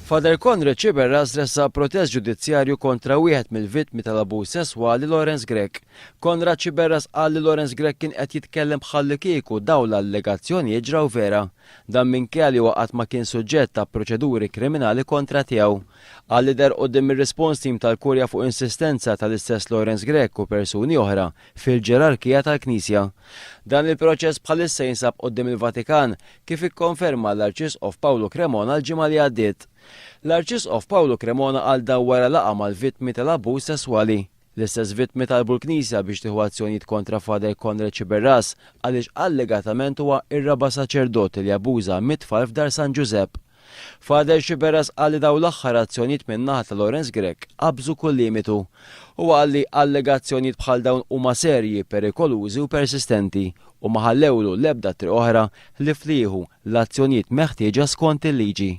Father Konrad Sciberras ressaq protest ġudizzjarju kontra wieħed mill-vittmi tal-abbuż sesswali Lawrence Grech. Konrad Sciberras qal li Lawrence Grech kien qed jitkellem bħallikieku dawn l-allegazzjonijiet ġraw vera. Dan minkejja li huwa qatt ma kien suġġett ta' proċeduri kriminali kontra tiegħu. Qal li deher quddiem ir-response team tal-Kurja fuq insistenza tal-istess Lawrence Grech u persuni oħra fil-ġerarkija tal-Knisja. Dan il-proċess bħalissa jinsab quddiem il-Vatikan, kif ikkonferma l-Arċisqof Pawlu Cremona l-ġimgħa li għaddiet. L-Arċisqof Pawlu Cremona qal dan wara laqgħa mal-vittmi tal-abbuż sesswali. L-istess vittmi talbu l-Knisja biex tieħu azzjonijiet kontra Father Konrad Sciberras għaliex allegatament huwa r-raba' saċerdot li abbuża mit-tfal f'Dar San Ġużepp. Father Sciberras qal li dawn l-aħħar azzjonijiet min-naħa ta' Lawrence Grech qabżu kull limitu. Huwa qal li allegazzjonijiet bħal dawn huma serji, perikolużi u persistenti u ma ħallewlu l-ebda triq oħra ħlief li jieħu l-azzjonijiet meħtieġa skont il-liġi.